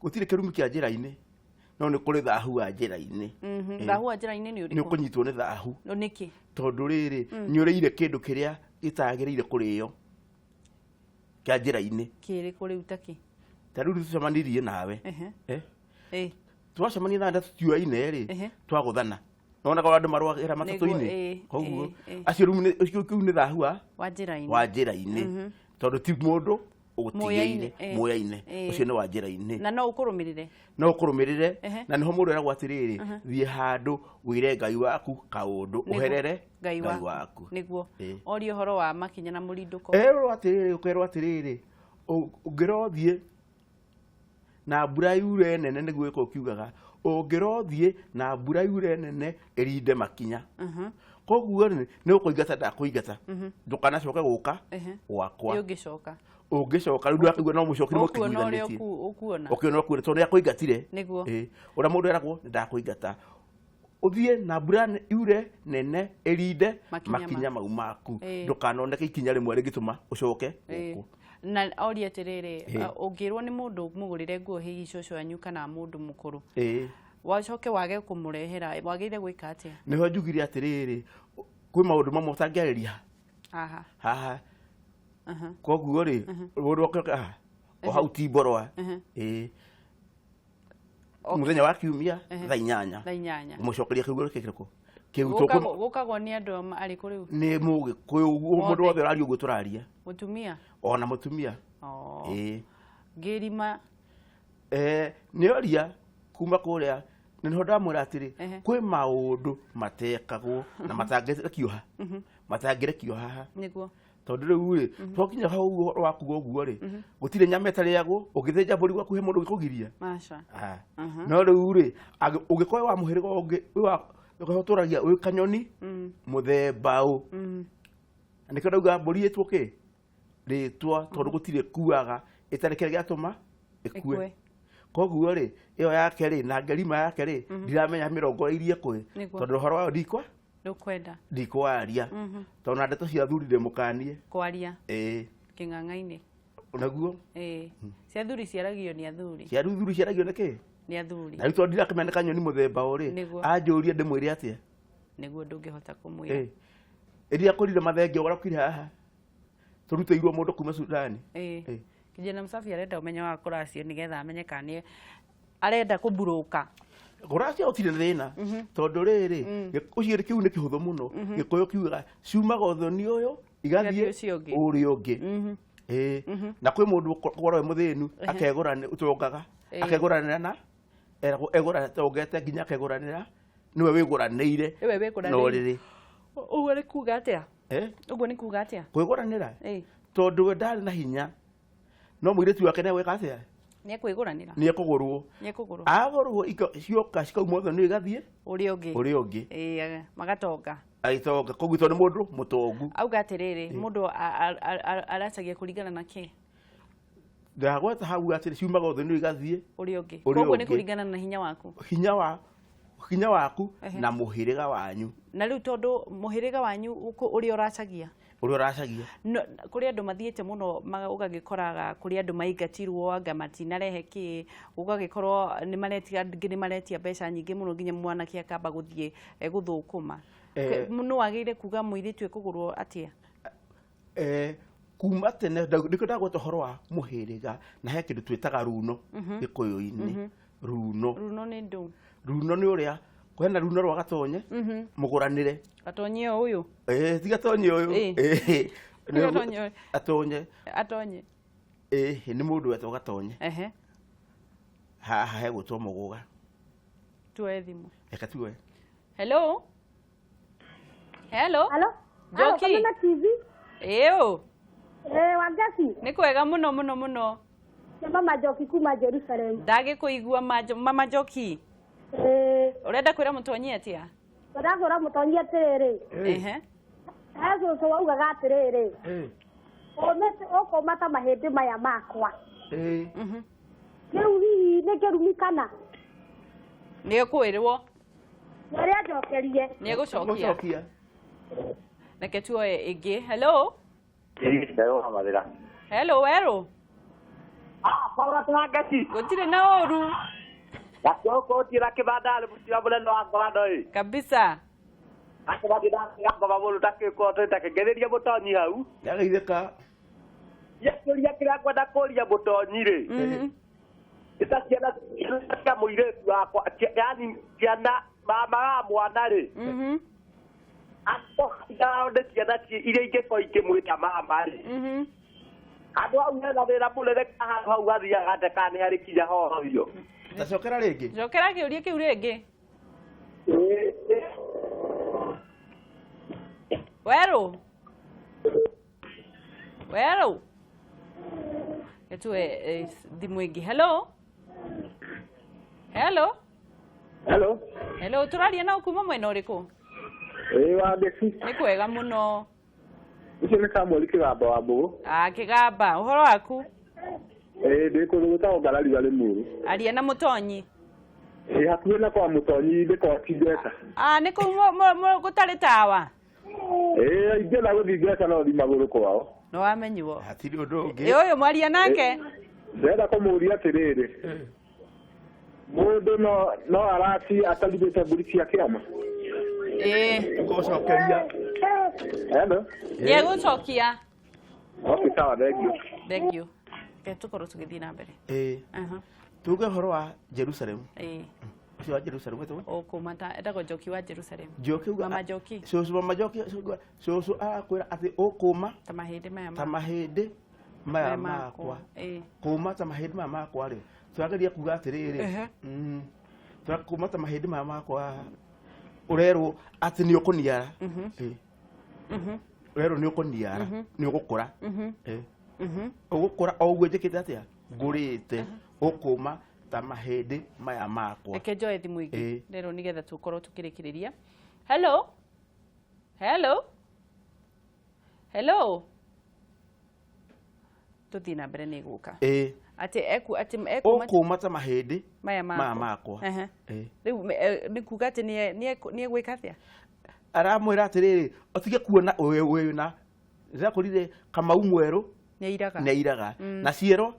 Gũtirĩ kĩrumi kĩa njĩra-inĩ, no nĩ kũrĩ thahu wa njĩra-inĩ. Thahu wa njĩra-inĩ nĩ Nĩ ũrĩkũ? ũkũnyitwo nĩ thahu. No nĩkĩ? Tondũ rĩrĩ, nĩ ũrĩire kĩndũ kĩrĩa gĩtagĩrĩire kũrĩo kĩa njĩra-inĩ. Kĩrĩkũ rĩu, ta kĩ? Ta rĩu tũcemanirie nawe. Twacemania nawe na tũtiũaine rĩ, twagũthana, nonaga andũ marũagĩra matatũ-inĩ. Koguo acio rĩu ũcio kĩu nĩ thahu wa wa njĩra-inĩ. Wa njĩra-inĩ, tondũ ti mũndũ ũgũtigĩire. Mũyaine, Mũyaine. Ũcio nĩ wa njĩra-inĩ. Na no ũkũrũmĩrĩre. No ũkũrũmĩrĩre. Na nĩho mũndũ eragwo atĩrĩrĩ, thiĩ handũ wĩre Ngai waku kaũndũ, ũherere Ngai Ngai waku. Waku. Nĩguo orie ũhoro wa makinya na mũrindũko. Erwo atĩrĩrĩ, ũkerwo atĩrĩrĩ, ũngĩrothiĩ na mbura yure nene, nĩguo ĩkorwo kiugaga, ũngĩrothiĩ na mbura yure nene ĩrinde makinya. Koguo rĩ, nĩ ũkũingata ndakũingata, ndũkanacoke gũka gwakwa. Ũngĩcoka. Ũngĩcoka rĩu ndũrakĩigua no mũcokire Ũkuona ũrĩa mũkĩiguithanĩtie. Ũkuona. Ũkĩona ũkuona tondũ nĩakũingatire. Nĩguo. Ĩĩ, ũrĩa mũndũ eragwo nĩ ndakũingata, ũthiĩ na mbura yure nene ĩrinde Makinya makinya mau maku, Ĩĩ. ndũkanoneke ikinya rĩmwe rĩngĩtũma ũcoke Ĩĩ. gũkũ. Na oria atĩrĩrĩ, Ĩĩ. ũngĩrwo nĩ mũndũ mũgũrĩre nguo hihi cũcũ wanyu kana mũndũ mũkũrũ, Ĩĩ. wacoke wage kũmũrehera, wagĩrĩire gwĩka atĩa? Nĩho njugire atĩrĩrĩ, kwĩ maũndũ mamwe ũtangĩarĩria haha. Haha. Koguo rĩ, mũndũ oke haha o hau ti mborwa. Ĩĩ, mũthenya wa kiumia thaa 8. Thaa 8. Mũcokeria kiugo gĩkĩ kĩrĩkũ kĩu? Gũkagwo nĩ andũ arĩkũ rĩu? Nĩ mũgĩkũyũ mũndũ Othe. Wothe ũraria ũguo tũraria. Mũtumia? Ona mũtumia. Oh. Ĩĩ. Ngĩrima. Eh, nĩ oria kuma kũrĩa na nĩho ndamwĩra atĩrĩ, kwĩ maũndũ matekagwo na matangĩrekio ha matangĩrekio haha. Tondũ rĩu rĩ, twakinya hau ũguo ũhoro wa kuga ũguo rĩ, gũtirĩ nyama ĩtarĩagwo. Ũngĩthĩnja mbũri gwaku he mũndũ ũngĩkũgiria? Maca. Ah. No rĩu rĩ, ũngĩkorwo wa mũhĩrĩga ũngĩ, wĩ wa ũkorwo tũragia wĩ kanyoni mũthemba ũ, na nĩkĩo ndauga mbũri ĩtwo kĩ rĩtwa, tondũ gũtirĩ kuaga ĩtarĩ kĩrĩa gĩatũma ĩkue. Ĩkue. Koguo rĩ, ĩyo yake rĩ na ngerima yake rĩ, ndiramenya mĩrongoreirie kũ, tondũ ũhoro wayo ndikwa Ndũkwenda. Ndikwaria, tondũ na ndeto cia athuri ndĩmũkanie Kwaria. Ĩĩ. Kĩng'ang'a-inĩ. Naguo. Ĩĩ, cia athuri ciaragio nĩ athuri. Cia athuri ciaragio nĩ kĩ? Nĩ athuri. Na rĩu tondũ ndirakĩmenya nĩ kanyoni mũthemba ũ rĩ, anjũrie ndĩmwĩre atĩa? Nĩguo, ndũngĩhota kũmwĩra. Ĩĩ, ĩrĩa kũrire mathenge ũrokire haha tũrutĩirwo mũndũ kuma Sudani. Ĩĩ. Ĩĩ. Kijana msafi arenda ũmenyo wa kũracio nĩgetha amenye kana nĩ arenda kũmburũka. Kũracia gũtirĩ na thĩna, tondũ rĩrĩ, ũcio kĩu nĩ kĩhũthũ mũno. Gĩkũyũ kiugaga ciumaga ũthoni ũyũ igathiĩ igathiĩ ũcio ũngĩ. Ũrĩa ũngĩ. Ĩĩ, na kwĩ mũndũ ũkorwo wĩ mũthĩnu akegũra ũtongaga, akegũranĩra na eragwo egũra tongete nginya akegũranĩra, nĩwe wĩgũranĩire Nĩwe wĩgũranĩire. na ũrĩrĩ. Ũguo nĩ kuga atĩa? Eh? Ũguo nĩ kuga atĩa? Kwĩgũranĩra, tondũ we ndarĩ na hinya, no mũirĩtu wake nĩegwĩka atĩa? Nĩ ekwĩgũranĩra. Nĩ ekũgũrwo. Nĩ ekũgũrwo. Agũrwo cioka cikauma ũthoni igathiĩ ũrĩa ũngĩ. Ũrĩa ũngĩ. Ĩĩ, magatonga. Agĩtonga, koguo tondũ nĩ mũndũ mũtongu. Auga atĩrĩrĩ, mũndũ aracagia kũringana na kĩ? Ndagweta hau atĩrĩ ciumaga ũthoni igathiĩ ũrĩa ũngĩ. Ũrĩa Koguo nĩ ũngĩ. kũringana na hinya waku. Hinya waku na mũhĩrĩga wanyu. Na rĩu tondũ mũhĩrĩga wanyu ũrĩa ũracagia, ũrĩa ũracagia. No, kũrĩ andũ mathiĩte mũno ũgagĩkoraga kũrĩ andũ maingatirwo anga matinarehe kĩ, ũgagĩkorwo nĩ maretia, angĩ nĩ maretia mbeca nyingĩ mũno nginya mwanake akamba gũthiĩ gũthũkũma. Nũ wagĩrĩire kuga mũirĩtu ekũgũrwo atĩa? Kuma tene nĩkĩo ndagweta ũhoro wa mũhĩrĩga, na he kĩndũ twĩtaga runo gĩkũyũ-inĩ, runo. Runo nĩ ndũ? Runo nĩ ũrĩa kwĩna runo rwa gatonye mũgũranĩre. Gatonye o ũyũ? Eh, ti gatonye ũyũ. Ĩĩ. Eh, Ti gatonye ũyũ. Gatonye. Atonye. Ĩĩ, nĩ mũndũ wetwo gatonye. Haha hegwĩtwo mũgũga. Tuoe thimũ. Reke tuoe. Hello, hello. Halo? Njoki. Halo, Kameme TV. Ĩũ. Eh, Wangeci. Nĩ kwega mũno mũno mũno. Nĩ Mama Njoki kuma Jerusalem. Ndagĩkũigua Mama Njoki. Eh, ũrenda kwĩra mũtonyi atĩa? Ndĩrakwĩra mũtonyi atĩrĩrĩ. He cũcũ waugaga atĩrĩrĩ. Ũmĩte ũkũma ta mahĩndĩ maya makwa. Kĩu hihi nĩ kĩrumi kana? Nĩ ekwĩrwo. Nĩarĩa njokerie. Nĩ egũcokia. Gũcokia. Reke tuoe ĩngĩ. Hello. Ĩĩ, Hello, werũ. Ah, Paula Wangeci. Gũtirĩ na ũru. Gacokotie kĩbandari mũtira mũnene wa ngorano ĩ. Kabisa. Akĩbatĩ ngoma mũndũ takĩkorwo tũtakĩgereria mũtonyi hau. Ndagaithĩka. Kĩũria kĩrĩa ngwenda kũria mũtonyi rĩ. Nĩ ta ciana cia mũirĩtu wakwa, yaani ciana mama wa mwana rĩ. Akorwo nĩ ciana iria ingĩkorwo ikĩmwĩta mama rĩ. Andũ hau hena wĩra mũnene handũ hau hathiaga atĩa kana nĩ harĩ kinya horohio. Tacokera rĩngĩ. Cokera kĩũria kĩu rĩngĩ. Werũ. Werũ. Tuoe thimũ ĩngĩ. Hello. Hello. Hello. Hello, tũraria na kuma mwena ũrĩkũ? Ĩĩ Wangeci. Nĩ kwega mũno. Ũcio nĩ Samuel Kĩgamba wa Mbũgũ. Ah, Kĩgamba, ũhoro waku? Ĩĩ ndĩ kũndũ gwĩtagwo Ngarariga Rĩmuru. Aria na Mũtonyi. Ĩĩ hakuhĩ na kwa Mũtonyi ndĩ kwa Kingeta. Ah, nĩ kũu gũtarĩ tawa? Ĩĩ ingĩenda gũthiĩ Ngeta no thiĩ magũrũ kwao. Nĩ wamenywo. Hatirĩ ũndũ ũngĩ. Ĩ ũyũ mwaria nake? Ndĩrenda kũmũria atĩrĩrĩ. Mũndũ no araci atarigĩte mbũri cia kĩama? Ĩĩ. Ngũcokeria. Hello. Nĩegũcokia. Okay, sawa, thank you. Thank you. Reke tũkorwo tũgĩthiĩ na mbere. Ĩĩ. Tuge ũhoro wa Jerusalem. Ĩĩ. Ũcio wa Jerusalem wetwo? Ũkũmata etagwo Njoki wa Jerusalem. Njoki uga Mama Njoki. Cũcũ mama Njoki cũcũ arakwĩra atĩ ũkũma ta mahĩndĩ maya ta mahĩndĩ maya makwa. Kũma ta mahĩndĩ maya makwa rĩ. Tũrageria kuga atĩrĩrĩ. Tũrakũma ta mahĩndĩ maya makwa ũrerwo atĩ nĩ ũkũniara. Ũrerwo nĩ ũkũniara, nĩ ũgũkũra. Ũgũkũra o ũguo njĩkĩte atĩa? Ngũrĩte. Ũkũma ta mahĩndĩ maya makwa. Reke njoe thimũ ĩngĩ rero nĩgetha tũkorwo tũkĩrĩkĩrĩria. Hello. Hello. Hello. Tũthiĩ na mbere nĩ gũka. Atĩ eku atĩ ekũma ũkũma ta mahĩndĩ maya makwa. Rĩu nĩ kuga atĩ nĩ egwĩka atĩa? Aramwĩra atĩrĩrĩ ũtige kuona wĩna ndĩrakorire Kamau mwerũ nĩ airaga na ciero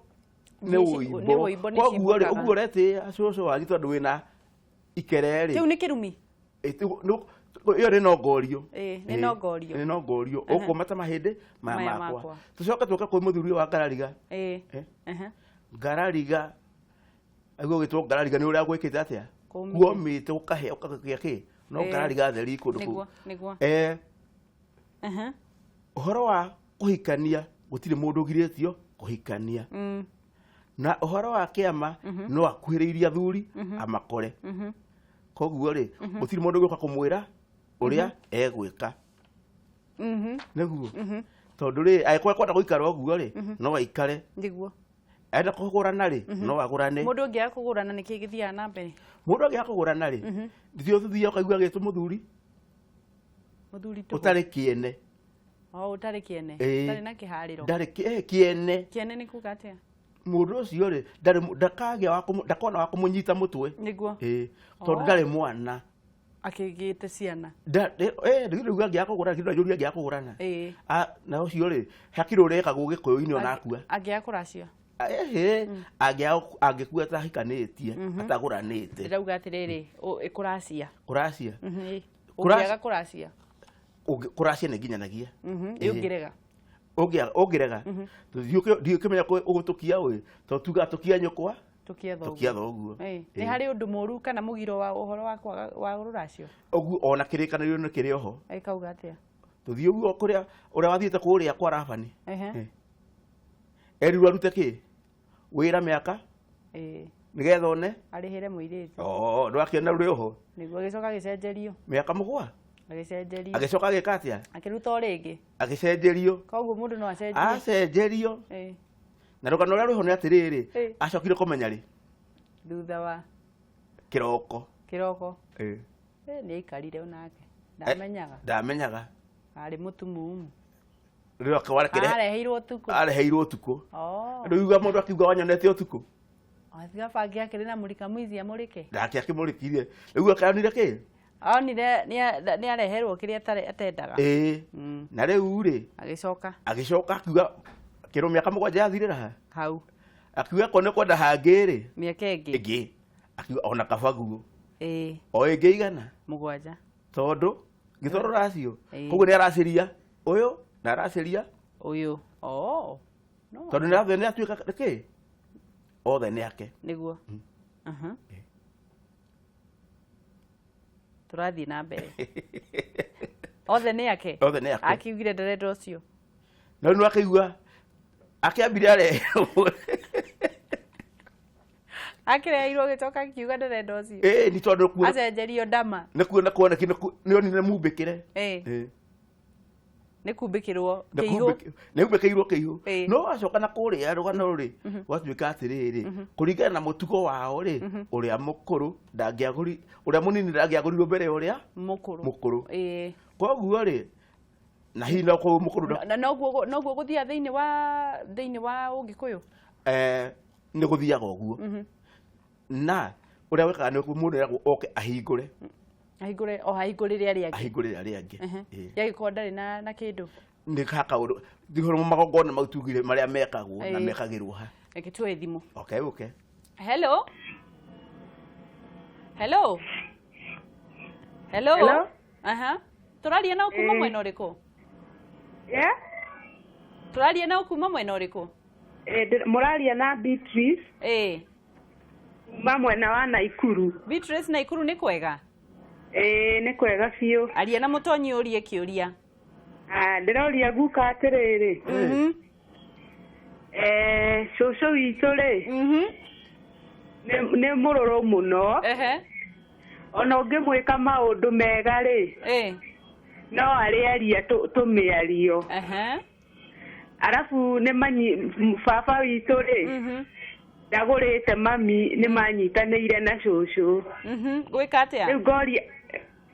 nĩ ũimbo koguo rĩ ũguo ũretĩĩa cũcũ wanyu tondũ wĩna ikere rĩ. Kĩu nĩ kĩrumi? Ĩyo nĩ nongorio. Nĩ nongorio. Nĩ nongorio ũkũma ta mahĩndĩ maya makwa. Tũcoke tũke kwĩ mũthuri wa Ngarariga. Ngarariga aguo gĩtwo Ngarariga nĩ ũrĩa gwĩkĩte atĩa? Kuomĩte gũkahĩa ũkagĩa kĩ? No Ngarariga theri kũndũ kũu. Nĩguo. Ũhoro wa kũhikania gũtirĩ mũndũ ũgirĩtio kũhikania. Na ũhoro wa kĩama no akuhĩrĩirie athuri amakore. Koguo rĩ gũtirĩ mũndũ ũgũka kũmwĩra ũrĩa egwĩka. Nĩguo. Tondũ rĩ angĩkorwo ekwenda gũikara ũguo rĩ no aikare. Nĩguo. Enda kũgũrana rĩ no agũrane. Mũndũ ũngĩaga kũgũrana nĩkĩ gĩthiaga na mbere? Mũndũ angĩaga kũgũrana rĩ ndithio tũthiaga ũkaigua agĩtwo mũthuri. Mũthuri tũhũ. Ũtarĩ kĩene. O ũtarĩ kĩene. Ũtarĩ na kĩharĩro. Ndarĩ kĩene. Kĩene nĩ kuga atĩa? Mũndũ ũcio rĩ ndakagĩa wa ndakona wa kũmũnyita mũtwe. Nĩguo. Tondũ ndarĩ mwana. Akĩgĩte ciana. Rĩu angĩaga kũgũrana kĩndũ anjũria angĩaga kũgũrana. Na ũcio rĩ hakiri ũrekagwo Gĩkũyũ-inĩ ona akua. Angĩaga kũracia. Angĩkua atahikanĩtie atagũranĩte. Ndĩrauga atĩrĩrĩ kũracia. Kũracia. Ũngĩaga kũracia. Kũracia nĩ nginyanagia. Ũngĩrega. Ũngĩrega. Ndiũkĩmenya ũgũtũkia ũĩ tondũ tugaga tũkia nyũkwa tũkia thoguo. Nĩ harĩ ũndũ mũũru kana mũgiro wa ũhoro wa rũracio? Ũguo ona kĩrĩkanĩro nĩ kĩrĩ oho. Ĩkauga atĩa? Tũthiĩ ũguo kũrĩa ũrĩa wathiĩte kũrĩa kwa Labani. Erirwo arute kĩ? Wĩra mĩaka nĩgetha one arĩhĩre mũirĩtu. Ndwakĩona rũrĩ oho. Nĩguo agĩcoka agĩcenjerio. Mĩaka mũgwa? Agĩcenjerio. Agĩcoka agĩka atĩa? Akĩruta o rĩngĩ. Agĩcenjerio. Koguo mũndũ no acenjie. Acenjerio. Na rũgano rũrĩa rwĩho nĩ atĩrĩrĩ acokire kũmenya rĩ? Thutha wa kĩroko. Kĩroko. Nĩ aikarire onake. Ndamenyaga. Ndamenyaga. Arĩ mũtumumu. Areheirwo ũtukũ. Areheirwo ũtukũ. Rĩu mũndũ akiuga wanyonete ũtukũ. Atiga bangi akĩrĩ na mũrika mwizi amũrĩke. Nake akĩmũrĩkirie. Rĩu akĩonire kĩ? Onire nĩ areherwo kĩrĩa atendaga. Na rĩu rĩ agĩcoka. Agĩcoka akiuga kĩro mĩaka mũgwanja yathirĩra ha? Hau. Akiuga ko nĩ kwenda hangĩ rĩ. Mĩaka ĩngĩ. Ĩngĩ. Akiuga ona kaba guo. O ĩngĩ igana? Mũgwanja. Tondũ gĩtoro rũracio. Koguo nĩ aracĩria ũyũ na aracĩria ũyũ. Tondũ nĩ atuĩka kĩ? Othe nĩ ake. Nĩguo. Tũrathiĩ na mbere. Othe nĩ ake? Othe nĩ ake. Akiugire ndarenda ũcio. Na rĩu akĩigua akĩambire areherwo. Akĩreheirwo agĩcoka akiuga ndarenda ũcio. Nĩ tondũ kuona acenjerio ndama. Nĩ kuona kuona nĩ onire mumbĩkĩre. Nĩ kumbĩkĩrwo kĩihũ. Nĩ kumbĩkĩirwo kĩihũ. No acoka na kũrĩa rũgano rĩ gwatuĩka atĩrĩrĩ kũringana na mũtugo wao rĩ ũrĩa mũkũrũ ndangĩagũri ũrĩa mũnini ndangĩagũrirwo mbere ya ũrĩa mũkũrũ. Mũkũrũ. Koguo rĩ na hihi no kũu mũkũrũ Na noguo noguo gũthiaga thĩinĩ wa Ũgĩkũyũ. Nĩ gũthiaga ũguo, na ũrĩa wĩkaga nĩ mũndũ eragwo oke ahingũre. Ahingũre o ahingũrĩre arĩa angĩ. Ahingũrĩre arĩa angĩ. Yagĩkorwo ndarĩ na kĩndũ. Nĩ ha kaũndũ thihoro magongona mau tugire marĩa mekagwo na mekagĩrwo ha. Reke tuoe thimũ. Okay. Hello, hello, hello. Hello? Aha, tũraria na kuma mwena ũrĩkũ? Yeah? Tũraria na kuma mwena ũrĩkũ? Mũraria na Beatrice kuma mwena wa Naikuru. Beatrice, Naikuru nĩ kwega? Ĩĩ, nĩ kwega biũ. Aria na mũtonyi ũrie kĩũria. Ah, ndĩroria guka atĩrĩrĩ. Cũcũ witũ rĩ, nĩ mũrũrũ mũno. Ona ũngĩmwĩka maũndũ mega rĩ, no arĩaria tũmĩario. Arabu nĩ manyi baba witũ rĩ, ndagũrĩte mami, nĩ manyitanĩire na cũcũ. Gwĩka atĩa? Rĩu ngoria,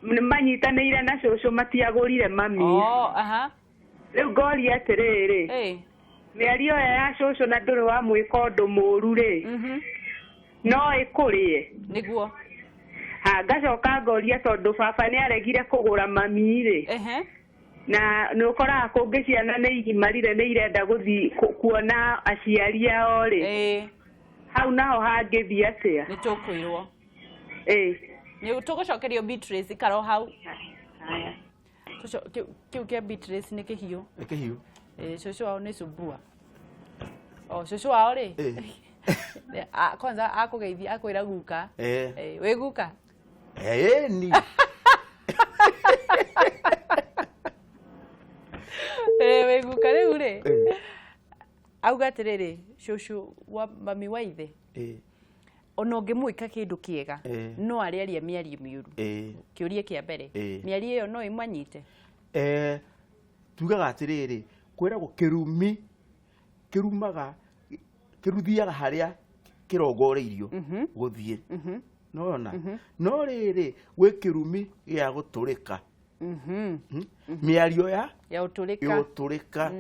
nĩ manyitanĩire na cũcũ, matiagũrire mami. Oh, aha. Rĩu ngoria atĩrĩrĩ, mĩario ĩyo ya cũcũ na ndũrĩ wamwĩka ũndũ mũũru rĩ, no ĩkũrĩe? Nĩguo. Ha, ngacoka ngoria, tondũ baba nĩ aregire kũgũra mami rĩ, na nĩ ũkoraga kũngĩ ciana nĩ igimarire, nĩ irenda gũthiĩ kuona aciari ao rĩ, hau naho hangĩthiĩ atĩa? Nĩ tũkwĩrwo. Ĩĩ. Nĩ tũgũcokerio, Beatrice, ikara o hau. Haya. Kĩu kĩa Beatrice nĩ kĩhiũ. Nĩ kĩhiũ. Cũcũ wao nĩ cumbua o cũcũ wao rĩ. Kwanza akũgeithia akwĩra guka. Wĩ guka? Ĩni. Wĩ guka rĩu rĩ, auga atĩrĩrĩ, cũcũ wa mami wa ithe, ona ũngĩmwĩka kĩndũ kĩega, no arĩaria mĩario mĩũru. Kĩũria kĩa mbere, mĩario ĩyo no ĩmanyite? Tugaga atĩrĩrĩ, kwĩragwo kĩrumi kĩrumaga kĩruthiaga harĩa kĩrongoreirio gũthiĩ, nona no rĩrĩ gwĩ kĩrumi gĩa gũtũrĩka. Mĩario ya ya ũtũrĩka. Ũtũrĩka.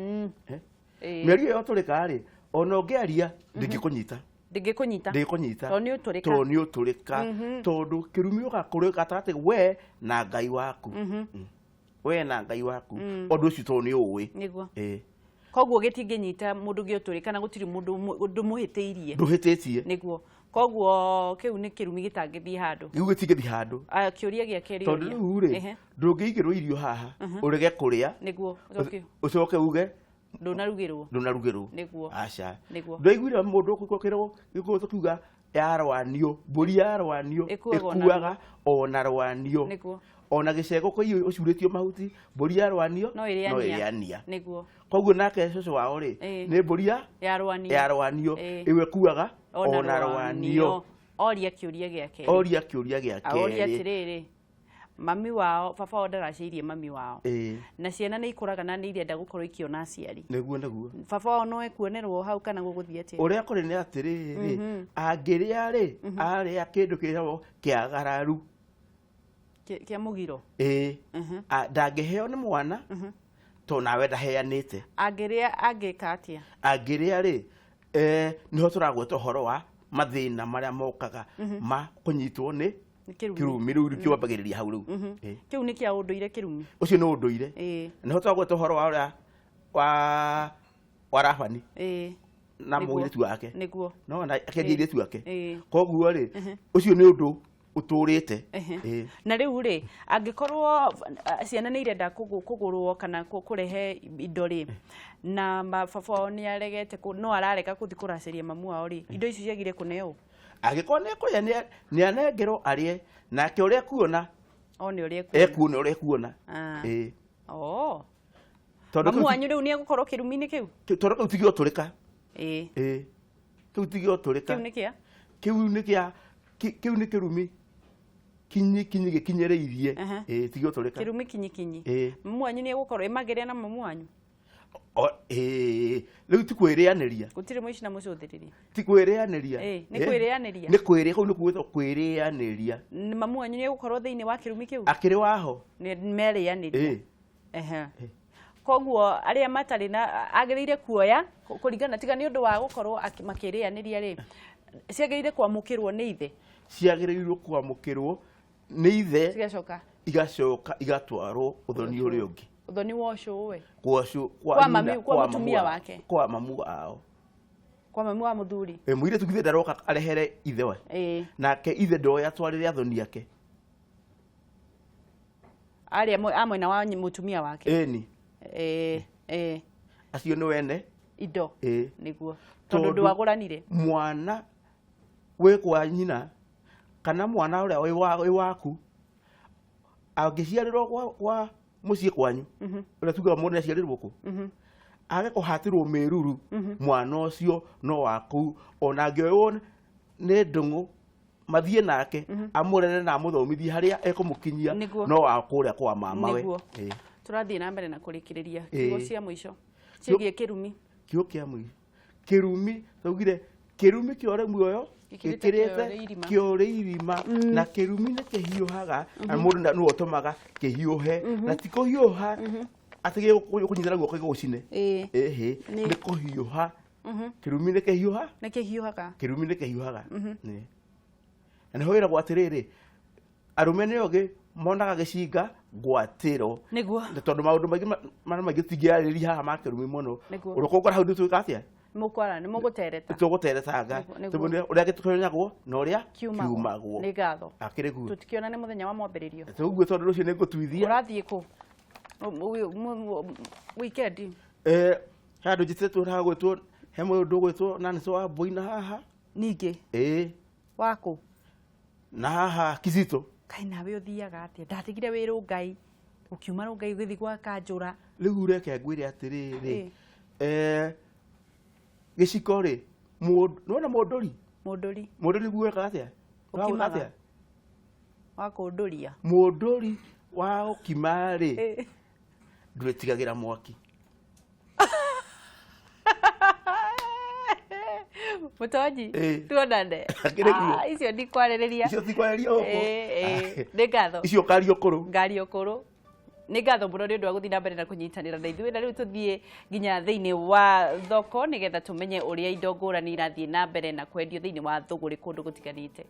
Mĩario ya ũtũrĩka rĩ, ona ũngĩaria ndĩngĩkũnyita. Ndĩngĩkũnyita. Ndĩngĩkũnyita. Tondũ nĩ ũtũrĩka. Tondũ nĩ ũtũrĩka, tondũ kĩrumi ũgakũrĩ gatagatĩ we na Ngai waku. We na Ngai waku, ũndũ ũcio tondũ nĩ ũĩ. Nĩguo. Koguo gĩtingĩnyita mũndũ gĩũtũrĩka na gũtirĩ mũndũ ndũmũhĩtĩirie. Ndũhĩtĩtie. Nĩguo, koguo kĩu nĩ kĩrumi gĩtangĩthiĩ handũ. Gĩu gĩtingĩthiĩ handũ. Ah, kĩũria gĩa kerĩ Tondũ ũria. rĩu rĩ, ndũngĩigĩrwo irio haha ũrege kũrĩa, Nĩguo, ũcoke ũcoke uge ndũnarugĩrwo. Ndũnarugĩrwo. Nĩguo. Aca. Nĩguo. Ndwaiguire mũndũ ũkĩrwo gĩkũyũ tũkiuga yarwanio, mbũri yarwanio ĩkuaga ona ĩkuaga ona rwanio. Ona gĩcego kũi ũcurĩtio mahuti, mbũri yarwanio no ĩrĩania. No ĩrĩania. Koguo nake cũcũ wao rĩ, nĩ mbũri ya yarwanio. Yarwanio. Ĩyo ĩkuaga ona rwanio. Oria kĩũria gĩa kerĩ. Oria kĩũria gĩa Aoria kerĩ. Atĩrĩrĩ, mami wao, baba wao ndaracĩirie mami wao, na ciana nĩ ikũraga na nĩ irenda gũkorwo ikĩona aciari. Nĩguo. Baba wao no ekuonerwo hau kana gũgũthiĩ atĩa? Ũrĩa kũrĩ nĩ atĩrĩrĩ, angĩrĩa rĩ, arĩa kĩndũ kĩragwo kĩagararu. Kĩa mũgiro. Ĩĩ. Ndangĩheo nĩ mwana tondũ nawe ndaheanĩte. Angĩrĩa angĩka atĩa? Angĩrĩa rĩ, nĩho tũragweta ũhoro wa mathĩna marĩa mokaga ma kũnyitwo nĩ Nĩ kĩrumi. Kĩrumi rĩu kĩwambagĩrĩria hau rĩu. Kĩu nĩ kĩa ũndũire, kĩrumi. Ũcio nĩ ũndũire. Nĩho tũragweta ũhoro wa ũrĩa wa Rabani na mũirĩtu wake. Nona akĩendia airĩtu ake. Koguo rĩ, ũcio nĩ ũndũ ũtũrĩte. Na rĩu rĩ, angĩkorwo ciana nĩ irenda kũgũrwo kana kũrehe indo rĩ, na baba wao nĩ aregete no ararega gũthiĩ kũracĩria mamu wao rĩ, indo icio ciagire kũneo? Angĩkorwo nĩ ekũrĩa, nĩ anengerwo arĩe, nake ũrĩa ekuona one ũrĩa ekuona. Ekuona ũrĩa ekuona. Oh. Tondũ Mamu kĩu wanyu rĩu nĩ egũkorwo kĩrumi-inĩ kĩu? Tondũ kĩu ti gĩotũrĩka. Ĩĩ, kĩu ti gĩotũrĩka. Kĩu nĩ kĩa Kĩu nĩ kĩa kĩu nĩ kĩrumi kinyi kinyi gĩkinyĩrĩirie. Ĩĩ, ti gĩotũrĩka. Kĩrumi kinyi kinyi. Ĩĩ. Mamu wanyu nĩ egũkorwo ĩmagĩrĩa na mamu wanyu. Rĩu ti kwĩrĩanĩria. Gũtirĩ mũici na mũcũthĩrĩria. Ti kwĩrĩanĩria. Nĩ kwĩrĩanĩria. Nĩ kwĩrĩ kũu nĩ gwĩtwo kwĩrĩanĩria. Mamu wanyu nĩ egũkorwo thĩinĩ wa kĩrumi kĩu? Akĩrĩ waho. Nĩ merĩanĩria. Ehe. Koguo arĩa matarĩ na agĩrĩire kuoya kũringana tiga nĩ ũndũ wa gũkorwo makĩrĩanĩria rĩ, ciagĩrĩire kwamũkĩrwo nĩ ithe. Ciagĩrĩirwo kwamũkĩrwo nĩ ithe. Cigacoka. Igacoka igatwarwo ũthoni ũrĩa ũngĩ. Ũthoni wa ũcũwe. Kwa mami, kwa mũtumia wake. Kwa mamu wao. Kwa mamu wa mũthuri. Mũirĩtu githĩ ndaroka arehere ithe we. Nake ithe ndoya atwarĩre athoni ake. Arĩa a mwena wa mũtumia wake. Ĩni. Acio nĩ wene indo. Nĩguo. Tondũ ndwagũranire. Mwana wĩ kwa nyina kana mwana ũrĩa wĩ waku angĩciarĩrwo kwa mũciĩ kwanyu ũrĩa tugaga mũndũ nĩaciarĩrwo kũ age kũhatĩrwo mĩruru mwana ũcio no waku ona angĩoywo nĩ ndũng'ũ mathiĩ nake amũrere na amũthomithie harĩa ekũmũkinyia no wa kũrĩa kwa mamawe. Tũrathiĩ na mbere na kũrĩkĩrĩria kiugo cia mũico ciĩgiĩ kĩrumi. Kiugo kĩa mũico kĩrumi twaugire kĩrumi kĩore muoyo gĩkĩrĩte kĩore irima na kĩrumi nĩ kĩhiũhaga na mũndũ nĩwe ũtũmaga kĩhiũhe na ti kũhiũha atĩ gĩkũnyitana guoko gĩgũcine. Ĩhĩ nĩ kũhiũha. Kĩrumi nĩ kĩhiũha. Nĩ kĩhiũhaga. Kĩrumi nĩ kĩhiũhaga. Na nĩho wĩragwo atĩrĩrĩ arũme nĩ ogĩ monaga gĩcinga ngwatĩro. Nĩguo. Tondũ maũndũ maingĩ marĩa maingĩ tũtingĩarĩrĩria haha ma kĩrumi mũno. Ũrũkũngũra hau nĩtwĩka atĩa? Mũkwara nĩ mũgũtereta. Tũgũteretanga. Ũrĩa gĩtũkonyagwo na ũrĩa kiumagwo. Nĩ ngatho. Akĩrĩ guo. Tũtikĩonane mũthenya wa mwambĩrĩrio. Tũguo tondũ rũciũ nĩ ngũtuithia. Ũrathiĩ kũ? Weekend. Handũ njĩtĩtwo haha gwĩtwo he mũndũ ũgwĩtwo Nancy wa Mboina haha. Ningĩ. Wakũ? Na haha Kizito. Kaĩ nawe ũthiaga atĩa? Ndatigire wĩ Rũngai. Ũkiuma Rũngai ũgĩthiĩ gwa Kanjũra. Rĩu reke ngwĩre atĩrĩrĩ. Gĩciko rĩ, nĩwona mũndũri? Mũndũri. Mũndũri guo wekaga atĩa? Ũkimaga. Wa kũndũria. Mũndũri wa gũkima rĩ, ndwĩtigagĩra mwaki. Mũtonyi, tuonane. Icio ndikwarĩrĩria. Icio tikwarĩrĩria gũkũ. Nĩ ngatho. Icio ũkaria ũkũrũ. Ngaria ũkũrũ. Nĩ ngatho mũno nĩ ũndũ wa gũthiĩ na mbere na kũnyitanĩra na ithuĩ na rĩu tũthiĩ nginya thĩinĩ wa thoko nĩgetha tũmenye ũrĩa indo ngũrani irathiĩ na mbere na kwendio thĩinĩ wa thũgũrĩ kũndũ gũtiganĩte.